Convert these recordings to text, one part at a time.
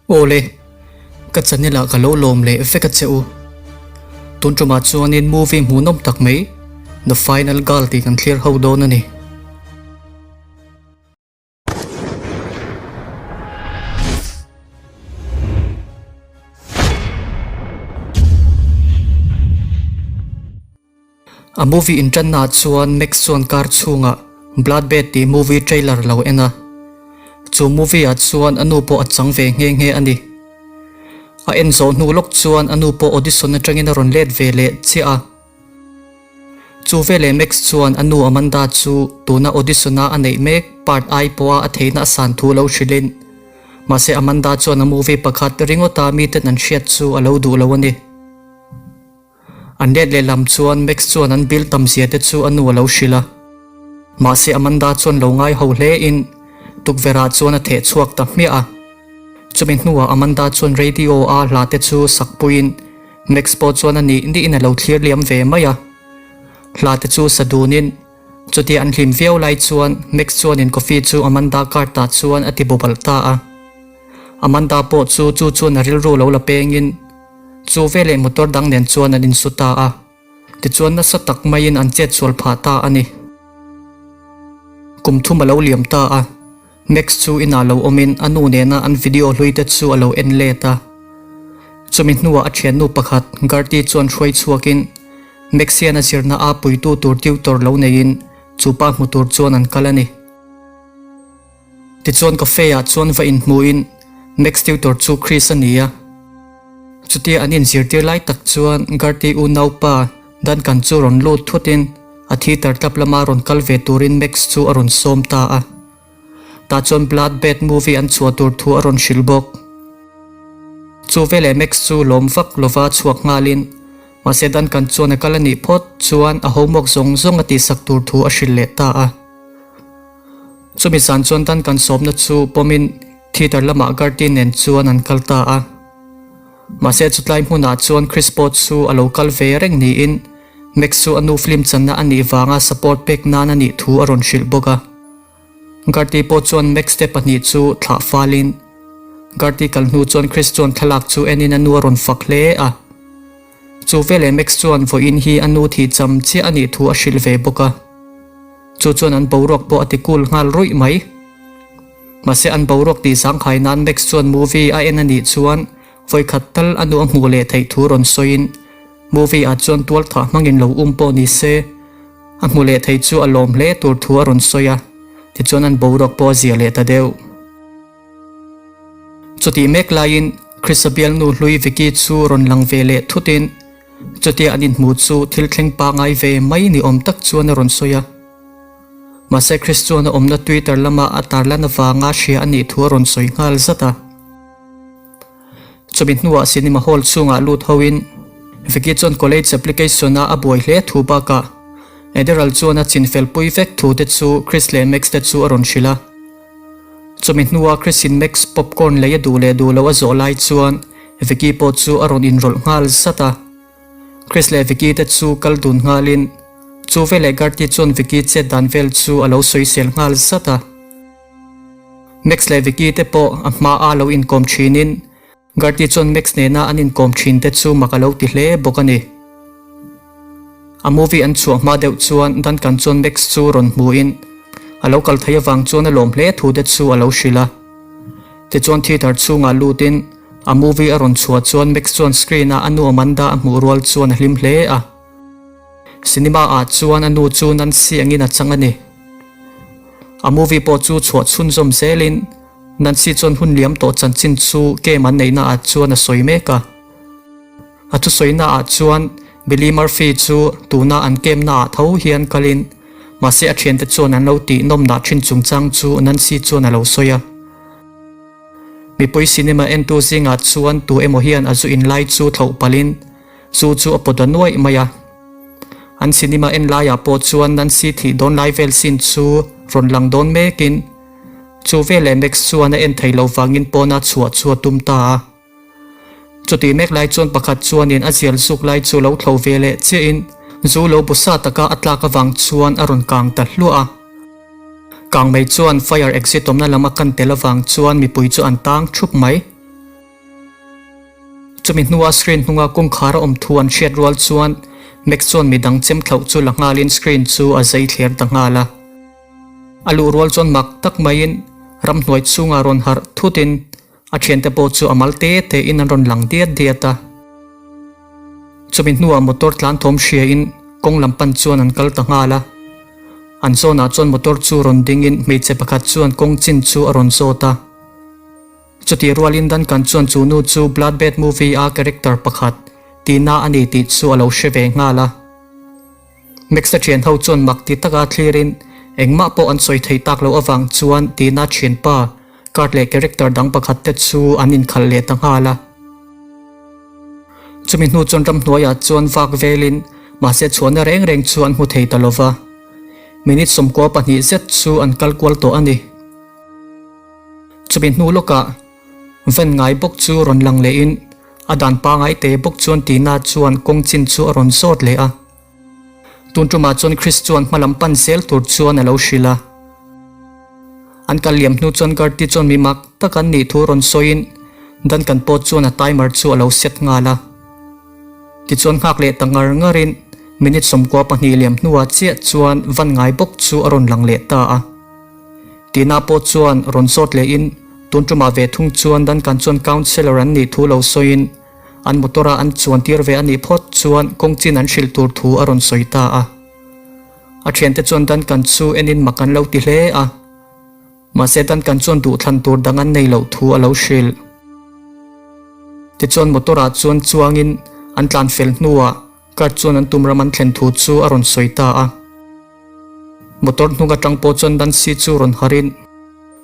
Awle, ka channel ah ka lo lawm leh vek a che u. Tun tumah chuanin movie hmuhnawm tak mai The Final Girl tih kan thlir ho dawn a ni. A movie inṭanna ah chuan Max chuan car chhungah Bloodbath tih movie trailer lo en a. Chu movie ah chuan a nu pawh a chang ve nghe nghe a ni. A en zawh hnu lawk chuan a nu pawh audition aṭangin a rawn let ve leh chiah a. Chu veleh Max chuan a nu Amanda chu tuna audition a a neih mek part I pawha a theihna a san thu lo hrilhin. Mahse Amanda chuan a movie pakhat ringawta miten an hriat chu a lo duh lo a ni. An let lehlam chuan Max chuan an bill tam zia te chu a nu a lo hrilh a. Mahse Amanda chuan lo ngai ho hle in tukverh ah chuan a theh chhuak ta hmiah a. Chumi hnuah Amanda chuan radio a hla te chu sak puiin Max pawh chuan a nih nih in a lo thlir liam ve mai a. Hla te chu sa dun in chutia an hlim viau lai chuan Max chuan in coffee chu Amanda cart ah chuan a ti bawbalh ta a. Amanda pawh chu chu chuan a rilru lo la peng in Chu veleh motor dang nen chuan an insu ta a, tichuan nasa tak maiin an chet sual phah ta a ni. Kum thum a lo liam ta a, Max chu inah lo awmin a nu nena an video hlui te chu a lo en let a. Chumi hnuah a thiannu pakhat Gertie chuan hruai chhuakin Max hian a zirna a puitu tur tutor lo neiin chu pa hmu tur chuan an kal a ni. Tichuan cafe ah chuan va inhmuhin Max tutor chu Chris a ni a. Chutia an inzirtir lai tak chuan Gertie unaupa Duncan chu rawn lut thutin a theatre tlap lama rawn kal ve turin Max chu a rawn sawm ta a. Tah chuan Blood Bath movie an chhuah tur thu a rawn hrilh bawk. Chu veleh Max chu lawm vak lova chhuak nghalin mahse Duncan chuan a kal a nih phawt chuan a homework zawng zawng a tihsak tur thu a hrilh leh ta a. Chumi zan chuan dan kan sawmna chu pawmin theatre lamah Gertie nen chuan an kal ta a. Mahse chutlai hmunah chuan Chris pawh chu a lo kal ve reng niin Max chu a nu film channa a nih vanga support pek nan a nih thu a rawn hrilh bawk a. Gertie pawh chuan Max te pahnih chu thlah falin Gertie kal hnu chuan Chris chuan thlalak chu enin a nu a rawn fak hle a. Chu veleh Max chuan vawiin hi a nu thih cham chiah a nih thu a hrilh ve bawk a. Chu chuan an boruak pawh a ti cool nghal ruih mai. Mahse an boruak tih zangkhai nan Max chuan movie a en a nih chuan vawikhat tal a nu a hmuh leh theih thu rawn sawiin movie ah chuan tual thah hmangin lo um pawh ni se a hmu leh thei chu a lawm hle tur thu a rawn sawi a, tichuan an boruak pawh a zia leh ta deuh. Chutih mek laiin Chrisa bialnu hlui Vicky chu rawn lang ve leh thutin Chutia an inhmu chu thil thleng pangai ve mai ni awm tak chuan a rawn sawi a. Mahse Chris chuan a awmna Twitter lama a tarlan avanga hria a nih thu a rawn sawi nghal zat a. Chumi hnuah cinema hall chhungah lut hoin Vicky chuan college application-a a buai hle thu bakah Adderall chuan a chinfel pui vek thu te chu Chris leh Max te chu a rawn hrilh a. Chumi hnua Chris in Max popcorn lei a duh leh duh loh a zawh lai chuan Vicky pawh chu a rawn inrawlh nghal zat a. Chris leh Vicky te chu kal dun nghalin chu veleh Gertie chuan Vicky chet dan vel chu a lo sawisel nghal zat a. Max leh Vicky te pawh a hma a lo inkawm thinin Gertie chuan Max nena an inkawm thin te chu mak a lo ti hle bawk a ni. A movie an chhuah hma deuh chuan Duncan chuan Max chu rawn hmuin a lo kal thei avang chuan a lawm hle thu te chu a lo hrilh a. Tichuan theatre chhungah lutin a movie a rawn chhuah chuan Max chuan screen a a nu Amanda a hmuh rual chuan a hlim hle a. Cinema ah chuan a nu chu Nancy angin a chang a ni. A movie pawh chu chhuah chhunzawm zelin Nancy chuan hun liam tawh chanchin chu game an neihna ah chuan a sawi mek a. A thusawi ah chuan Billy Murphy chu tuna an game na ah tho hian kalin mahse a thiante chuan an lo tih nawm dah thin chungchang chu Nancy chuan a lo sawi a. Mipui cinema entu zingah chuan tu emaw hian a zu inlai chu thloh palhin zu chu a pawt a nuaih mai a. An cinema en laiah pawh chuan Nancy thih dawn lai vel scene chu rawn lang dawn mekin Chu veleh Max chuan a en thei lo vangin pawna chhuah chu a tum ta a. Chutih mek lai chuan pakhat chuanin a zial zuk lai chu lo thlo ve leh chiahin zu lo bu sa taka a tlak avang chuan a rawn kang ta hluah a. Kang mai chuan fire exit awmna lam a kan tel avang chuan mipui chu an tang thup mai. Chumi hnua screen hnunga kawngkhar a awm thu an hriat rual chuan Max chuan midang chem thlauh chu la nghalin screen chu a zai thler ta nghal a. A luh rual chuan mak tak maiin ramhnuai chhungah rawn harh thutin a thiante pawh chu a mal te tein an rawn lang diat diat a. Chumi hnuah motor tlan thawm hriain kawng lam pan chuan an kal ta nghal a. An zawnah chuan motor chu rawn dingin hmeichhe pakhat chuan kawng chin chu a rawn zawt a. Chutih rualin Duncan chuan chu nu chu Bloodbath movie a character pakhat tihna a ni tih chu a lo hre ve nghal a. Max-a thian ho chuan mak ti taka thlirin engmah pawh an sawi thei tak loh avang chuan tihna thianpa card leh character dang pakhat te chu an inkhalh leh ta nghal a. Chumi hnu chuan ramhnuaiah chuan vak velin mahse chhuahna reng reng chu an hmu thei ta lova. Minute 12 zet chu an kal kual tawh a ni. Chumi hnu lawkah van ngai bawk chu rawn lang lehin a dan pangai te bawk chuan Tina chuan kawng chin chu a rawn zawt leh a. Tun tumah chuan Chris chuan hma lam pan zel tur chuan a lo hrilh a. An kal liam hnu chuan Gertie chuan mi mak tak an nih thu rawn sawiin Duncan pawh chuan a timer chu a lo set nghal a. Tichuan nghak leh ta ngar ngarin minute 92 liam hnuah chiah chuan van ngai bawk chu a rawn lang leh ta a. Tina pawh chuan rawn zawt lehin tun tumah ve thung chuan Duncan chuan councellor an nih thu lo sawiin an motor a an chuan tir ve a nih phawt chuan kawng chin an hrilh tur thu a rawn sawi ta a. A thiante chuan Duncan chu enin mak an lo ti hle a. Mahse Duncan chuan duhthlan tur dang an nei loh thu a lo hrilh. Tichuan motor ah chuan chuangin an tlan fel hnuah Kurt chuan an tum ram an thlen thu chu a rawn sawi ta a. Motor hnung atang pawh chuan Nancy chu rawn harin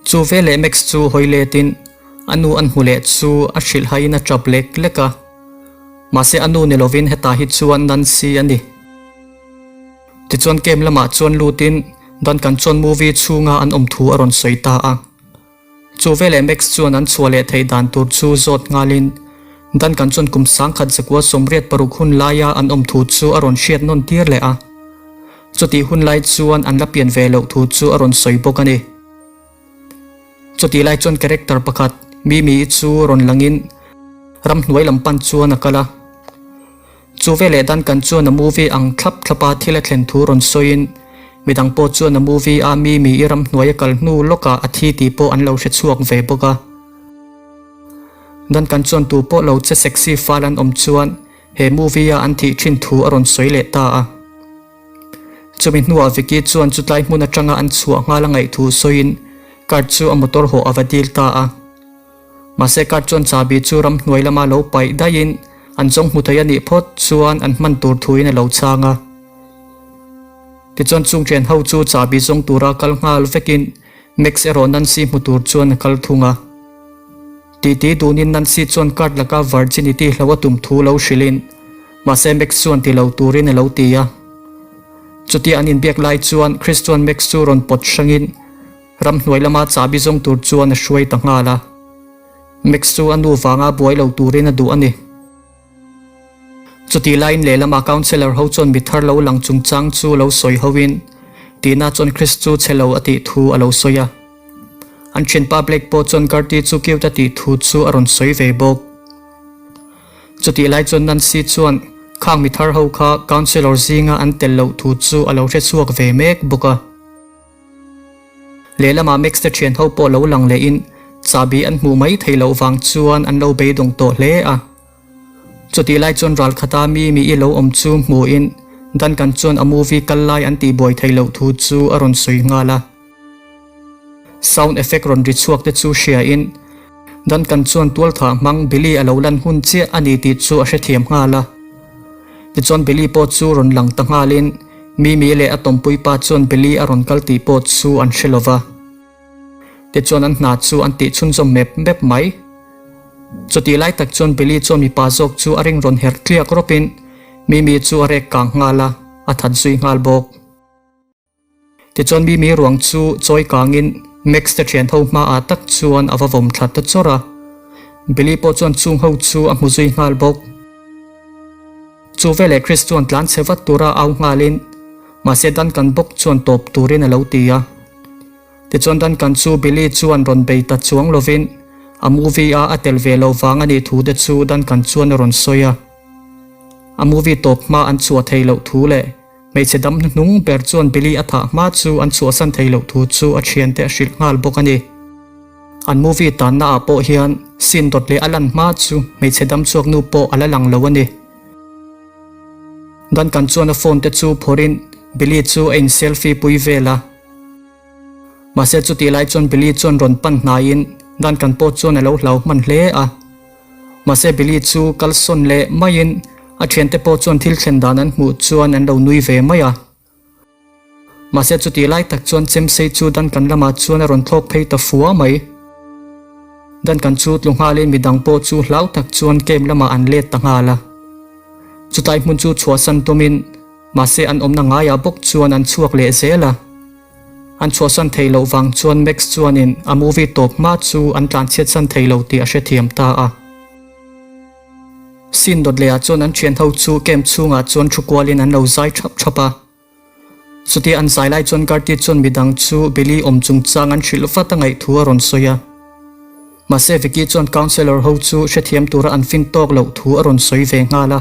chu veleh Max chu hawi letin a nu an hmu leh chu a hrilh haiin a tap lek lek a. Mahse a nu ni lovin hetah hi chuan Nancy a ni. Tichuan camp lamah chuan lutin Duncan chuan movie chhunga an awm thu a rawn sawi ta a. Chu veleh Max chuan an chhuah leh theih dan tur chu zawt nghalin Duncan chuan kum 1986 hun laia an awm thu chu a rawn hriat nawn tir leh a. Chutih hun lai chuan an la pian ve loh thu chu a rawn sawi bawk a ni. Chutih lai chuan character pakhat Mimi-i chu rawn langin ramhnuai lam pan chuan a kal a. Chu veleh Duncan chuan a movie ang thlap thlapa thil a thlen thu rawn sawiin midang pawh chuan a movie a Mimi-i ramhnuai a kal hnu lawkah a thi tih pawh an lo hre chhuak ve bawk a. Duncan chuan tu pawh lo che sexy fal an awm chuan he movie a an thih thin thu a rawn sawi leh ta a. Chumi hnuah Vicky chuan chutlai hmun atanga an chhuah nghal a ngaih thu sawiin Kurt chu a motor hawh a va dil ta a. Mahse Kurt chuan chahbi chu ramhnuai lama lo paih daihin an zawng hmu thei a nih phawt chuan an hman tur thuin a lo chhang a. Tichuan chung thian ho chu chahbi zawng tura kal nghal vekin Max erawh Nancy hmu tur chuan a kal thung a. Titi dunin Nancy chuan Kurt laka virginity hlo a tum thu lo hrilhin mahse Max chuan ti lo turin a lo ti a. Chutia an inbiak lai chuan Chris chuan Max chu rawn pawt hrangin ramhnuai lama chahbi zawng tur chuan a hruai ta nghal a. Max chu a nu vanga buai lo turin a duh a ni. Chutih laiin lehlamah councellor ho chuan mi thar lo lang chungchang chu lo sawi hoin Tina chuan Chris chu chhe lo a tih thu a lo sawi a. An thianpa Blake pawh chuan Gertie chu cute a tih thu chu a rawn sawi ve bawk. Chutih lai chuan Nancy chuan khang mi thar ho kha councellor zinga an tel loh thu chu a lo hre chhuak ve mek bawk a. Lehlamah Max te thian ho pawh lo lang lehin chahbi an hmuh mai theih loh vang chuan an lo beidawng tawh hle a. Chutih lai chuan ral khata mi mi i lo awm chu hmuhin Duncan chuan a movie kal lai an tih buai theih loh thu chu a rawn sawi nghal a. Sound effect rawn ri chhuak te chu hriain Duncan chuan tualthah hmang Billy a lo lan hun chiah a ni tih chu a hrethiam nghal a. Tichuan Billy pawh chu rawn lang ta nghalin Mimi leh a tawmpui pa chuan Billy a rawn kal tih pawh chu an hre lova. Tichuan an hna chu an tih chhunzawm mep mep mai. Chutih lai tak chuan Billy chuan mipa zawk chu a ring rawn herh tliak rawpin Mimi chu a rek kang nghal a, a that zui nghal bawk. Tichuan Mimi ruang chu chawi kangin Max te thian ho hmaah tak chuan a va vawm thla ta chawrh a. Billy pawh chuan chung ho chu a hmu zui nghal bawk. Chu veleh Chris chuan tlan chhe vat tura au nghalin mahse Duncan bawk chuan tawp turin a lo ti a. Tichuan Duncan chu Billy chuan rawn bei ta chuang lovin. A movie a a tel ve loh vang a nih thu te chu Duncan chuan a rawn sawi a. A movie tawp hma an chhuah theih loh thu leh hmeichhe dam hnuhnung ber chuan Billy a thah hma chu an chhuahsan theih loh thu chu a thiante a hrilh nghal bawk a ni. An movie tanna ah pawh hian scene dawt leh a lan hma chu hmeichhe dam chhuak nu pawh a la lang lo a ni. Duncan chuan a phone te chu phawrhin Billy chu a in selfie pui vel a. Mahse chutih lai chuan Billy chuan rawn pan hnaiin Duncan pawh chuan a lo hlau hman hle a. Mahse Billy chu kalsawn leh maiin a thiante pawh chuan thil thlen dan an hmuh chuan an lo nui ve mai a. Mahse chutih lai tak chuan Chemsei chu Duncan lamah chuan a rawn thlawk phei ta fua mai. Duncan chu tlu nghalin midang pawh chu hlau tak chuan camp lamah an let ta nghal a. Chutlai hmun chu chhuahsan tumin mahse an awmna ngaiah bawk chuan an chhuak leh zel a. An chhuahsan theih loh vang chuan Max chuanin a movie tawp hma chu an tlanchhiatsan thei lo tih a hrethiam ta a. Scene dawt lehah chuan an thian ho chu camp chhungah chuan thu kualin an lo zai thap thap a. Chutia an zai lai chuan Gertie chuan midang chu Billy awm chungchang an hrilh vat a ngaih thu a rawn sawi a. Mahse Vicky chuan counsellor ho chu hrethiam tura an fin tawk loh thu a rawn sawi ve nghal a.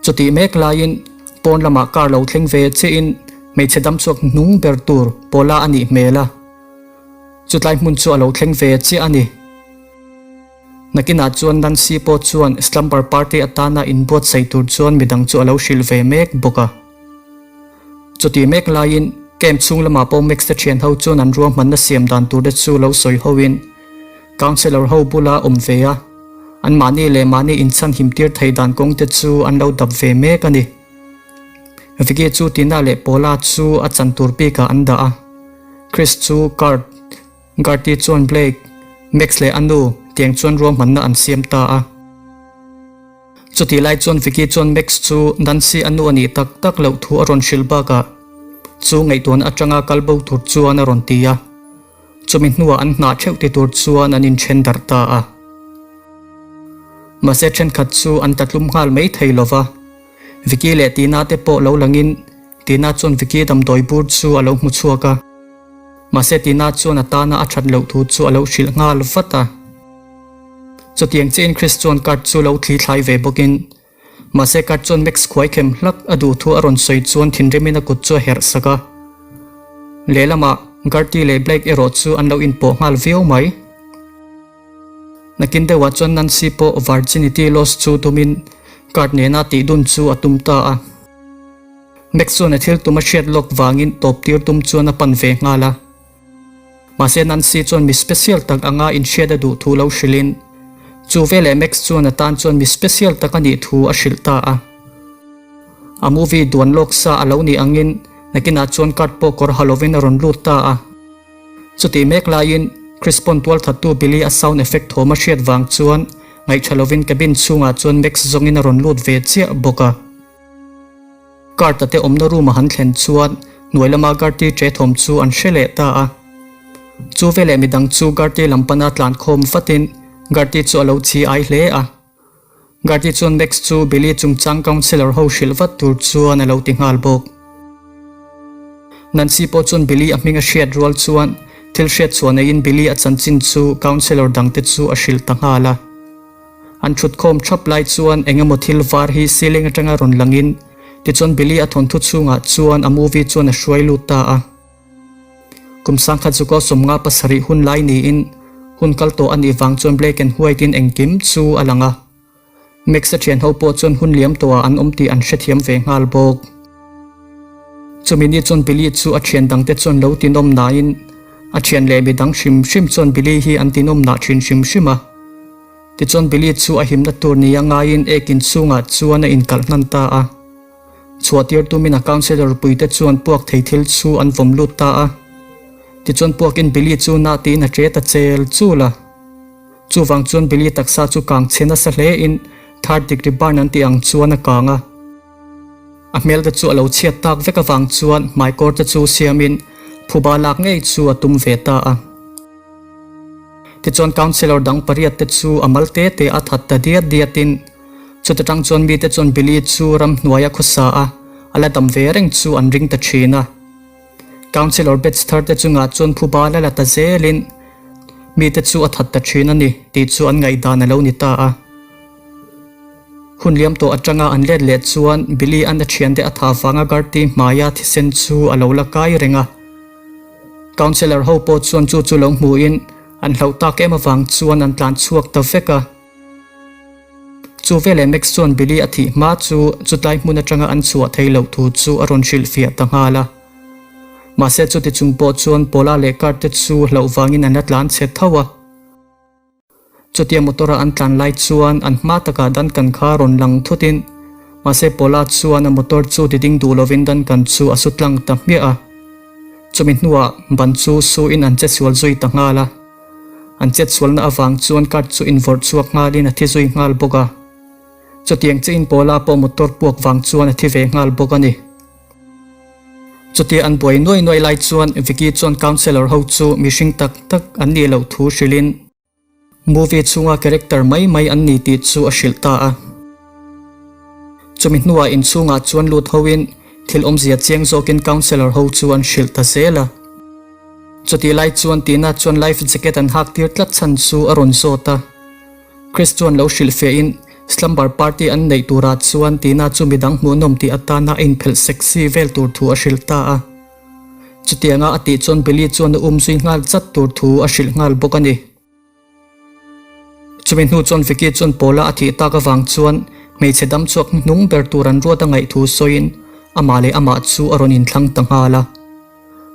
Chutih mek laiin pawn lamah car lo thleng ve chiahin hmeichhe damchhuak hnung ber tur Paula a nih hmel a. Chutlai hmun chu a lo thleng ve chiah a ni. Nakinah chuan Nancy pawh chuan slumber party atana inbuatsaih tur chuan midang chu a lo hrilh ve mek bawk a. Chutih mek laiin camp chhung lamah pawh Max te thian ho chuan an ruahmanna siam dan tur te chu lo sawi hoin councellor ho bula awm ve a, anmahni leh mahni inchhan himtir thei dan kawng te chu an lo dap ve mek a ni. Vicky chu Tina leh Paula chu a chan tur bikah an dah a, Chris chu Kurt, Gertie chuan Blake, Max leh a nu tiang chuan ruahmanna an siam ta a. Chutih lai chuan Vicky chuan Max chu Nancy a nu a nih tak tak loh thu a rawn hrilh bakah chu ngaihtuahna atanga kal bo tur chuan a rawn ti a. Chumi hnuah an hnah theuh ti tur chuan an inthen darh ta a. Mahse thenkhat chu an tlatlum nghal mai thei lova, Vicky leh Tina te pawh lo langin Tina chuan Vicky damdawi bur chu a lo hmu chhuak a. Mahse Tina chuan a tana a that loh thu chu a lo hrilh nghal vat a. Chutiang chiahin Chris chuan card chu lo thli thlai ve bawkin, mahse card chuan Max khuai khem hlak a duh thu a rawn sawi chuan thinrimin a kut chu a herh sak a. Lehlamah Gertie leh Blake erawh chu an lo inpawh nghal viau mai. Nakin deuhah chuan Nancy pawh virginity loss chu tumin card nena tihdun chu a tum ta a. Max chuan a thil tum a hriat lawk vangin tawp tir tum chuan a pan ve nghal a. Mahse Nancy chuan mi special tak anga inhriat a duh thu lo hrilhin, chu veleh Max chuan a tan chuan mi special tak a nih thu a hrilh ta a. A movie duan lawk sa a lo nih angin nakinah chuan card pawh kawr ha lovin a rawn lut ta a. Chutih mek laiin Chris pawn tualthattu Billy a sound effect thawm a hriat vang chuan ngaihṭha lovin cabin chhungah chuan Max zawngin a rawn lut ve chiah bawk a. Cart-a te awmna room a han thlen chuan hnuai lama Gertie ṭe thawm chu an hre leh ta a. Chu veleh midang chu Gertie lam pana tlan khawm vatin Gertie chu a lo chi ai hle a. Gertie chuan Max chu Billy chungchang councillor ho hrilh vat tur chuan a lo ti nghal bawk. Nancy pawh chuan Billy a hming a hriat rual chuan thil hriat chhuah neiin Billy a chanchin chu councillor dangte chu a hrilh ta nghal a. An thutkhawm thap lai chuan eng emaw thil var hi ceiling atanga rawn langin tichuan Billy a thawnthu chhungah chuan a movie chuan a hruai lut ta a. Kum sangkhat zukaw 57 hun lai niin hun kal tawh a nih vang chuan black and white in engkim chu a lang a. Max a thian ho pawh chuan hun liam tawhah an awm tih an hrethiam ve nghal bawk. Chumi ni chuan Billy chu a thian dangte chuan lo tinawm nain a thian leh midang hrim hrim chuan Billy hi an tinawm nah thin hrim hrim a. Tichuan Billy chu a himna tur nia ngaiin ek inchhungah chuan a inkalh hnan ta a. Chhuahtir tumin a councillor puite chuan puak thei thil chu an vawm lut ta a. Tichuan puakin Billy chu nah tiin a ṭe ta chel chul a. Chuvang chuan Billy taksa chu kang chhe nasa hlein third degree burn an tih ang chuan a kang a. A hmel te chu a lo chhiat tak vek avang chuan hmaikawr te chu siamin phuba lak ngei chu a tum ve ta a. Tichuan councillor dang pariat te chu a mal te te a that ta diat diat in chuta tang chuan mite chuan Billy chu ramhnuai a khawsa a, a la dam ve reng chu an ring ta thin a. Councillor batch thar te chungah chuan phuba la la ta zel in. Mite chu a that ta thin a ni tih chu an ngaihdan a lo ni ta a. Hun liam tawh atanga an let leh chuan Billy an a thiante a thah vanga Gertie hmaia thisen chu a lo la kai reng a. Councellor ho pawh chuan chu chu lo hmuhin an hlauh tak em avang chuan an tlan chhuak ta vek a. Chu veleh Max chuan Billy a thih hma chu chutlai hmun atanga an chhuah theih loh thu chu a rawn hrilhfiah ta nghal a. Mahse chuti chung pawh chuan Paula leh Kurt te chu hlauh vangin an la tlan chhe tho a. Chutia motor a an tlan lai chuan an hma takah Duncan kha rawn lang thutin mahse Paula chuan a motor chu ti ding duh lovin Duncan chu a su tlang ta hmiah a. Chumi hnuah ban chu su in an che sual zui ta nghal a. An chet sualna avang chuan Kurt chu invawrh chhuak nghalin a thi zui nghal bawk a. Chutiang chiahin Paula pawh motor puak vang chuan a thi ve nghal bawk a ni. Chutia an buai nuai nuai lai chuan Vicky chuan counsellor ho chu mihring tak tak an nih loh thu hrilhin movie chhunga character mai mai an ni tih chu a hrilh ta a. Chumi hnuah inchhungah chuan lut hoin thil awmzia chiang zawkin counsellor ho chu an hrilh ta zel a. Chutih lai chuan Tina chuan life jacket an hak tir tlat chhan chu a rawn zawt a. Chris chuan lo hrilhfiahin slumber party an neih turah chuan Tina chu midang hmuhnawm tih atana a inphelh sexy vel tur thu a hrilh ta a. Chutianga a tih chuan Billy chuan a um zui nghal chat tur thu a hrilh nghal bawk a ni. Chumi hnu chuan Vicky chuan Paula a thih tak avang chuan hmeichhe dam chhuak hnung ber tur an ruat a ngaih thu sawiin amah leh amah chu a rawn inthlang ta nghal a.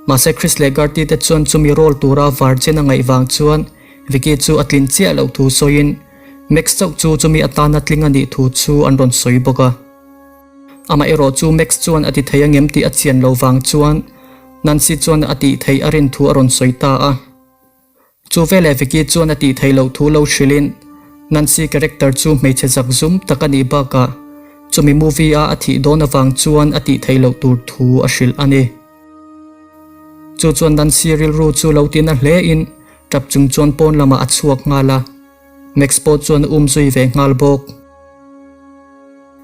Mahse Chris leh Gertie te chuan chumi role tura virgin a ngaih vang chuan Vicky chu a tlin chiah loh thu sawiin Max chauh chu chumi atana tling a nih thu chu an rawn sawi bawk a. Amah erawh chu Max chuan a ti thei angem tih a chian lo vang chuan Nancy chuan a tih theih a rin thu a rawn sawi ta a. Chu veleh Vicky chuan a tih theih loh thu lo hrilhin Nancy character chu hmeichhe zak zum tak a nih bakah chumi movie a a thih dawn avang chuan a tih theih loh tur thu a hrilh a ni. Chu chuan Nancy rilru chu lo tina hle in tap chung chuan pawn lamah a chhuak nghal a, Max pawh chuan a um zui ve nghal bawk.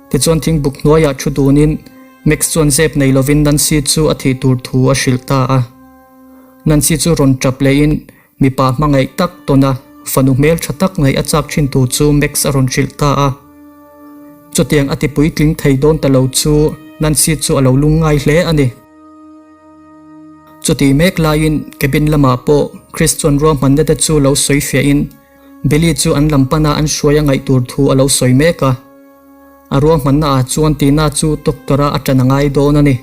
Tichuan thingbuk hnuaiah thu dunin Max chuan zep nei lovin Nancy chu a thih tur thu a hrilh ta a. Nancy chu rawn tap lehin mipa hmangaih tak tawn a, fanu hmel tha tak ngaih a chak thin tu chu Max a rawn hrilh ta a. Chutiang a ti puitling thei dawn ta lo chu Nancy chu a lo lungngai hle a ni. Chutih mek laiin cabin lamah pawh Chris chuan ruahmanna te chu lo sawi fiahin Billy chu an lam pana an hruai a ngaih tur thu a lo sawi mek a. A ruahmanna ah chuan Tina chu doctor a a tan a ngai dawn a ni.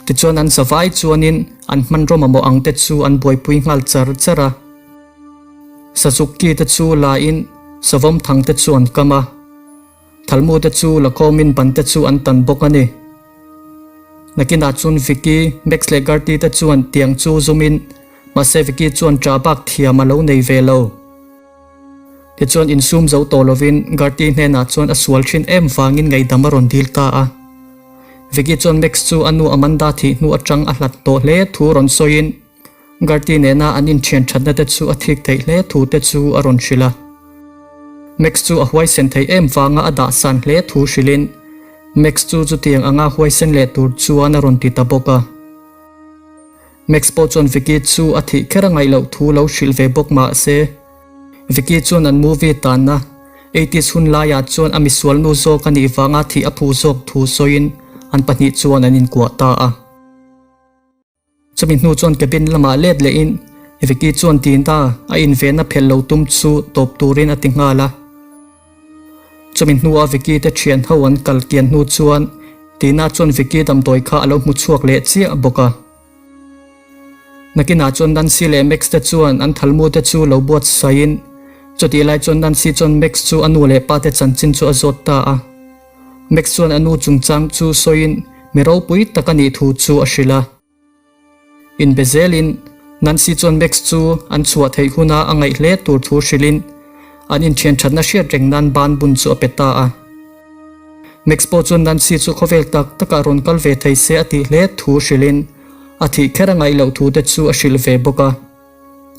Tichuan an zavai chuanin an hmanraw mamawh ang te chu an buaipui nghal char char a. Sazuk ki te chu la in savawm thang te chu an kam a. Thalmu te chu la khawmin ban te chu an tan bawk a ni. Nakinah chuan Vicky, Max leh Gertie te chuan tiang chu zumin mahse Vicky chuan ṭah bak thiam a lo nei ve lo. Tichuan insum zo tawh lovin Gertie hnenah chuan a sual thin em vangin ngaihdam a rawn dil ta a. Vicky chuan Max chu a nu Amanda thih hnu atang a hlat tawh hle thu rawn sawiin Gertie nena an inthian thatna te chu a thik theih hle thu te chu a rawn hrilh a. Max chu a huaisen theih em vanga a dah san hle thu hrilhin Max chu chutiang anga huaisen leh tur chuan a rawn ti ta bawk a. Max pawh chuan Vicky chu a thih kher a ngaih loh thu lo hrilh ve bawk mah se, Vicky chuan an movie tanna eighties hun laiah chuan a misual nu zawk a nih vanga thih a phu zawk thu sawiin an pahnih chuan an inkuah ta a. Chumi hnu chuan cabin lamah let lehin Vicky chuan Tina a invenna phelh lo tum chu tawp turin a ti nghal a. Chumi hnua Vicky te thian ho an kal kian hnu chuan Tina chuan Vicky damdawi kha a lo hmu chhuak leh chiah bawk a. Nakinah chuan Nancy leh Max te chuan an thalmu te chu lo buatsaihin chutih lai chuan Nancy chuan Max chu a nu leh pa te chanchin chu a zawt ta a. Max chuan a nu chungchang chu sawiin mi ropui tak a nih thu chu a hrilh a. Inbe zelin Nancy chuan Max chu an chhuah theih huna a ngaih hle tur thu hrilhin an inthian thatna hriat reng nan ban bun chu a pe ta a. Max pawh chuan Nancy chu khawvel tak takah rawn kal ve thei se a tih hle thu hrilhin a thih kher a ngaih loh thu te chu a hrilh ve bawk a.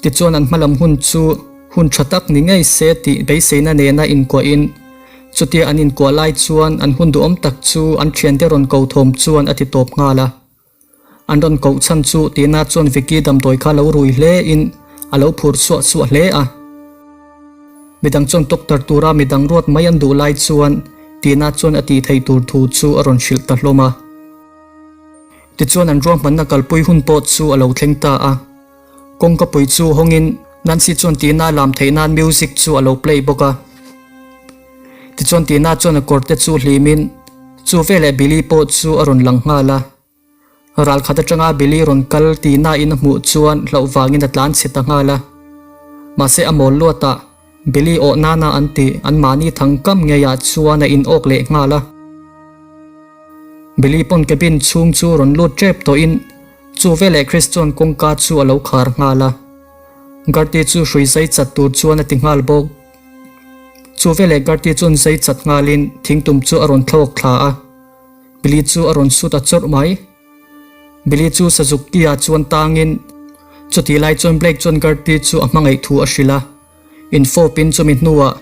Tichuan an hmalam hun chu hun tha tak ni ngei se tih beiseina nena inkuahin chutia an inkuah lai chuan an hun duhawm tak chu an thiante rawn ko thawm chuan a ti tawp nghal a. An rawn koh chhan chu Tina chuan Vicky damdawi kha lo rui hle in A lo phur suah suah hle a. Midang chuan doctor tura midang ruat mai an duh lai chuan Tina chuan a tih theih tur thu chu a rawn hrilh ta hlawm a. Tichuan an ruahmanna kalpui hun pawh chu a lo thleng ta a. Kawngkapui chu hawngin Nancy chuan Tina lam theih nan music chu a lo play bawk a. Tichuan Tina chuan a kawr te chu hlimin chu veleh Billy pawh chu a rawn lang nghal a. Ral khat atanga Billy rawn kal Tina in a hmuh chuan hlauh vangin a tlan chhe ta nghal a. Mahse a mawl luatah Billy awh nana an tih an mahni thang kam ngeiah chuan a in awk leh nghal a. Billy pawn cabin chhung chu rawn lut tep tawhin chu veleh Chris chuan kawngka chu a lo khar nghal a. Gertie chu hrui zai chat tur chuan a ti nghal bawk. Chu veleh Gertie chuan zai chat nghalin thingtum chu a rawn thlawk thla a. Billy chu a rawn sut a chawrh mai. Billy chu sazuk tia chuan tangin chutih lai chuan Blake chuan Gertie chu a hmangaih thu a hrilh a. Infawpin chumi hnuah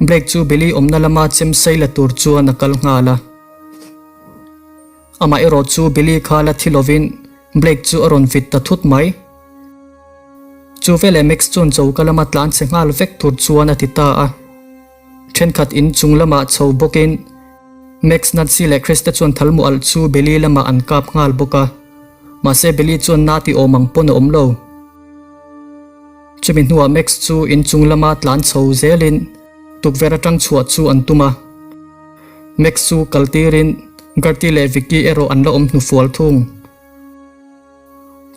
Blake chu Billy awmna lama chem sei la tur chuan a kal nghal a. Amah erawh chu Billy kha la thi lovin Blake chu a rawn vit ta thut mai. Chu veleh Max chuan choka lama tlan chhe nghal vek tur chuan a ti ta a. Thenkhat in chung lamah chho bawkin Max, Nancy leh Chris te chuan thalmu alh chu Billy lamah an kap nghal bawk a. Mahse Billy chuan na ti awm ang pawn a awm lo. Chumi hnuah Max chu in chung lama tlan chho zelin tukverh atang chhuah chu an tum a. Max chu kal tirin Gertie leh Vicky erawh an la awm hnufual thung.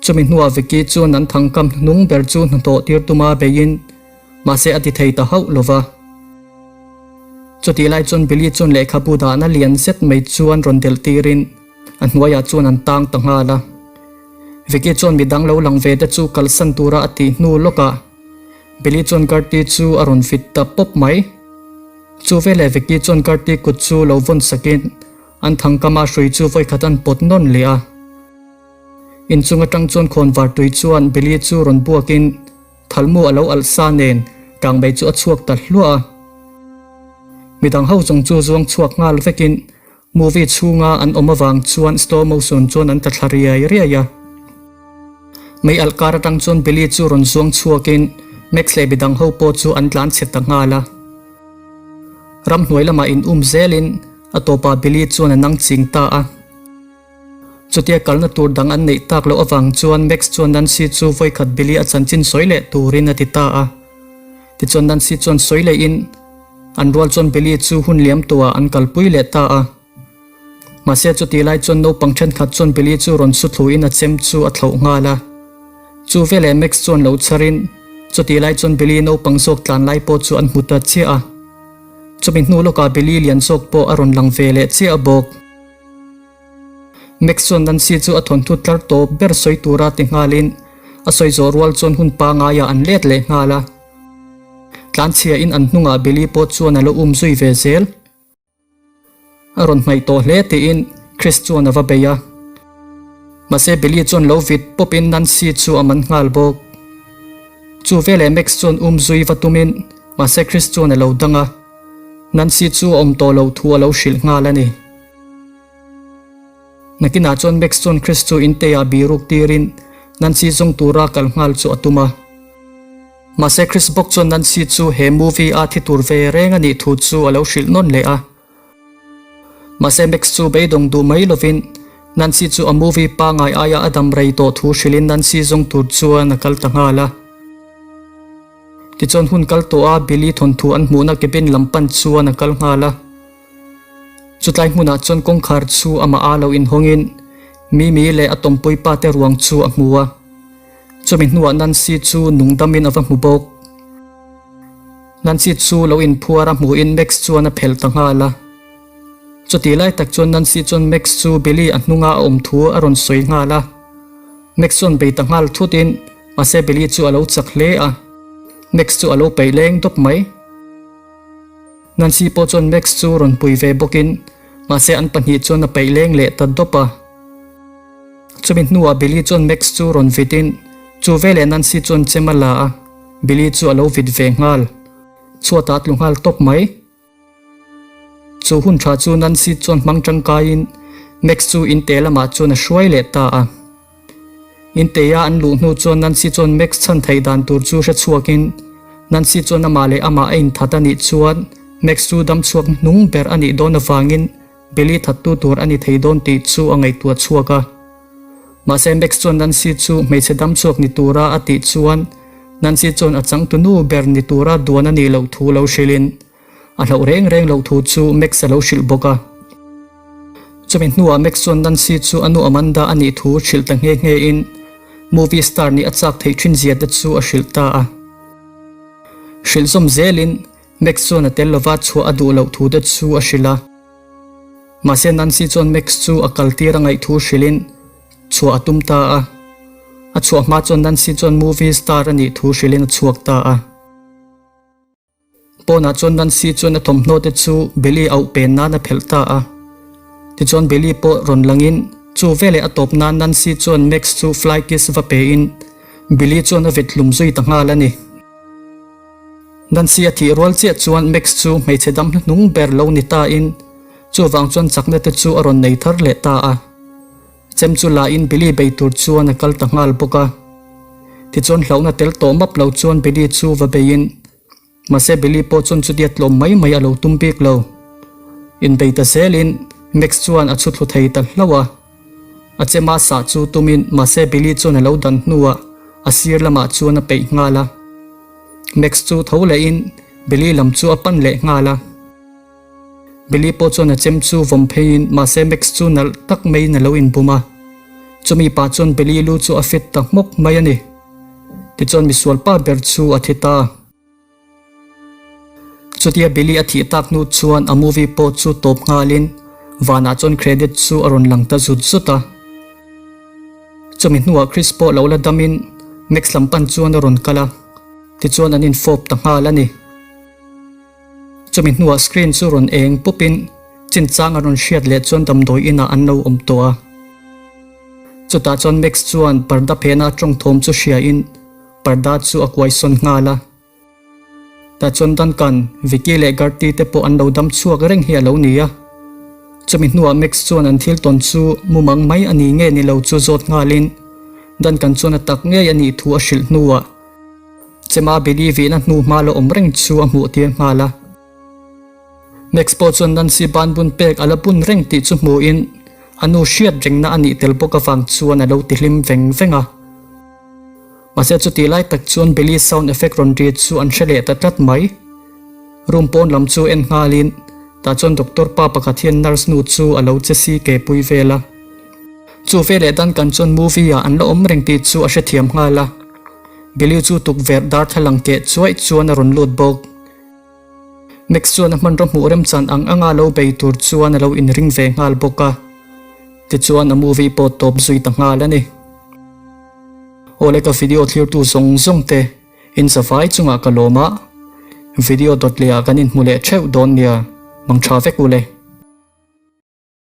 Chumi hnuah Vicky chuan an thangkam hnung ber chu hnathawh tir tuma beiin mahse a ti thei ta hauh lo va. Chutih lai chuan Billy chuan lehkhabu dahna lian zet mai chuan rawn delh tirin a hnuaiah chuan an tang ta nghal a. Vicky chuan midang lo lang ve te chu kalsan tura a tih hnu lawkah Billy chuan Gertie chu a rawn fit ta pawp mai. Chu veleh Vicky chuan Gertie kut chu lo vawn sakin an thangkama hrui chu vawikhat an pawt nawn leh a. Inchung atang chuan khawnvar tui chuan Billy chu rawn buakin Thalmu a lo alh sa nen kangmei chu a chhuak ta hluah a. Midang ho zawng chu zuang chhuak nghal vekin movie chhunga an awm avang chuan slow motion chuan an tla thla riai riai a. Mei alh kar atang chuan Billy chu rawn zuang chhuakin Max leh midang ho pawh chu an tlan chhe ta nghal a. Ramhnuai lamah in um zelin a tawpah Billy chuan a nang ching ta a. Chutia kalna tur dang an neih tak loh avang chuan Max chuan Nancy chu vawikhat Billy a chanchin sawi leh turin a ti ta a. Tichuan Nancy chuan sawi lehin an rual chuan Billy chu hun liam tuah an kalpui leh ta a. Mahse chutih lai chuan naupang thenkhat chuan Billy chu rawn su thluin a chem chu a thlauh nghal a. Chu veleh Max chuan lo chharin chutih lai chuan Billy naupang zawk tlan lai pawh chu an hmu ta chiah a. Chumi hnu lawkah Billy lian zawk pawh a rawn lang ve leh chiah bawk. Max chuan Nancy chu a thawnthu tlar tawp ber sawi tura ti nghalin a sawi zawh rual chuan hun pangaiah an let leh nghal a. Tlanchhiain an hnungah Billy pawh chuan a lo um zui ve zel. A rawn hnaih tawh hle tiin Chris chuan a va bei a. Mahse Billy chuan lo vit pawpin Nancy chu a man nghal bawk. Chu veleh Max chuan um zui va tumin mahse Chris chuan a lo dang a. Nancy chu a awm tawh loh thu a lo hrilh nghal a ni. Nakinah chuan Max chuan Chris chu inteiah biruk tirin Nancy zawng tura kal nghal chu a tum a. Mahse Chris bawk chuan Nancy chu he movie a thi tur ve reng a nih thu chu a lo hrilh nawn leh a. Mahse Max chu beidawng duh mai lovin Nancy chu a movie pangai aia a dam rei tawh thu hrilhin Nancy zawng tur chuan a kal ta nghal a. Tichuan hun kal tawh a Billy thawnthu an hmuhna cabin lam pan chuan a kal nghal a. Chutlai hmunah chuan kawngkhar chu amah a lo inhawngin Mimi leh a tawmpui pa te ruang chu a hmu a. Chumi hnuah Nancy chu nung damin a va hmu bawk. Nancy chu lo inphuar a hmuhin Max chuan a phelh ta nghal a. Chutih lai tak chuan Nancy chuan Max chu Billy a hnunga a awm thu a rawn sawi nghal a. Max chuan bei ta nghal thutin mahse Billy chu a lo chak hle a. Max chu a lo peih leng dawp mai. Nancy pawh chuan Max chu rawn pui ve bawkin mahse an pahnih chuan a peih leng leh ta dawp a. Chumi hnuah Billy chuan Max chu rawn vitin chu veleh Nancy chuan chem a la a, Billy chu a lo vit ve nghal. Chhuatah a tlu nghal tawp mai. Chu hun tha chu Nancy chuan hmang tangkaiin Max chu inte lamah chuan a hruai leh ta a. Inteia an luh hnu chuan Nancy chuan Max chhan theih dan tur chu hre chhuakin Nancy chuan amah leh amah a inthat a nih chuan Max chu dam chhuak hnung ber a nih dawn avangin Billy thattu tur a ni thei dawn tih chu a ngaihtuah chhuak a. Mahse Max chuan Nancy chu hmeichhe dam chhuak ni tura a tih chuan Nancy chuan a changtunu ber ni tura duan a nih loh thu lo hrilhin A hlauh reng reng loh thu chu Max a lo hrilh bawk a. Chumi hnuah Max chuan Nancy chu a nu Amanda a nih thu hrilh ta nghe nghe in movie star nih a chak theih thin zia te chu a hrilh ta a. Hrilh zawm zelin Max chuan a tel lova chhuah a duh loh thu te chu a hrilh a. Mahse Nancy chuan Max chu a kal tir a ngaih thu hrilhin chhuah a tum ta a. A chhuah hma chuan Nancy chuan movie star a nih thu hrilhin a chhuak ta a. Pawnah chuan Nancy chuan a thawmhnaw te chu Billy auh pen nan a phelh ta a. Tichuan Billy pawh rawn langin chu veleh a tawp nan Nancy chuan Max chu fly kiss va pein Billy chuan a vet hlum zui ta nghal a ni. Nancy a thih rual chiah chuan Max chu hmeichhe dam hnuhnung ber lo ni tain chuvang chuan chakna te chu a rawn nei thar leh ta a. Chem chu la in Billy bei tur chuan a kal ta nghal bawk a. Tichuan hlauhna tel tawh map lo chuan Billy chu va bei in, mahse Billy pawh chuan chutia tlawm mai mai a lo tum bik lo. Inbei ta zel in Max chuan a chhu thlu thei ta hlauh a. A chema sah chu tum in mahse Billy chuan a lo dan hnuah a sir lamah chuan a peih nghal a. Max chu tho leh in Billy lam chu a pan leh nghal a. Billy pawh chuan a chem chu vawm pheiin mahse Max chu nalh tak maiin a lo inbum a. Chumi pah chuan Billy lu chu a fit ta hmawk mai a ni. Tichuan misual pa ber chu a thi ta. Chutia Billy a thih tak hnu chuan a movie pawh chu tawp nghalin vanah chuan credit chu a rawn lang ta zut zut a. Chumi hnuah Chris pawh lo la damin Max lam pan chuan a rawn kal a, tichuan an infawp ta nghal a ni. Chumi hnuah screen chu rawn eng pupin chinchang a rawn hriat leh chuan damdawi inah an lo awm tawh a. Chutah chuan Max chuan parda phena tawng thawm chu hriain parda chu a kuai sawn nghal a. Tah chuan Duncan, Vicky leh Gertie te pawh an lo dam chhuak reng hi a lo ni a. Chumi hnuah Max chuan an thil tawn chu mumang mai a ni nge ni lo chu zawt nghalin Duncan chuan a tak ngei a nih thu a hrilh hnuah Chema Billy vihna hnu hma la awm reng chu a hmuh tir nghal a. Max pawh chuan Nancy ban bun pek a la bun reng tih chu hmuhin a nu hriat rengna a nih tel bawk avang chuan a lo ti hlim veng veng a. Mahse chutih lai tak chuan Billy sound effect rawn ri chu an hre leh ta tlat mai. Room pawn lam chu en nghalin tah chuan doctor pa pakhat hian nurse nu chu a lo che si ke pui vel a. Chu veleh Duncan chuan movie ah an la awm reng tih chu a hrethiam nghal a. Billy chu tukverh darthlalang keh chuaih chuan a rawn lut bawk. Max chuan a hmanraw hmuh remchan ang anga lo bei tur chuan a lo inring ve nghal bawk a. Tichuan a movie pawh tawp zui ta nghal a ni. Awle ka video thlirtu zawng zawng te in zavai chungah ka lawm a, video dawt leh ah kan inhmu leh theuh dawn nia, mang tha vek u le.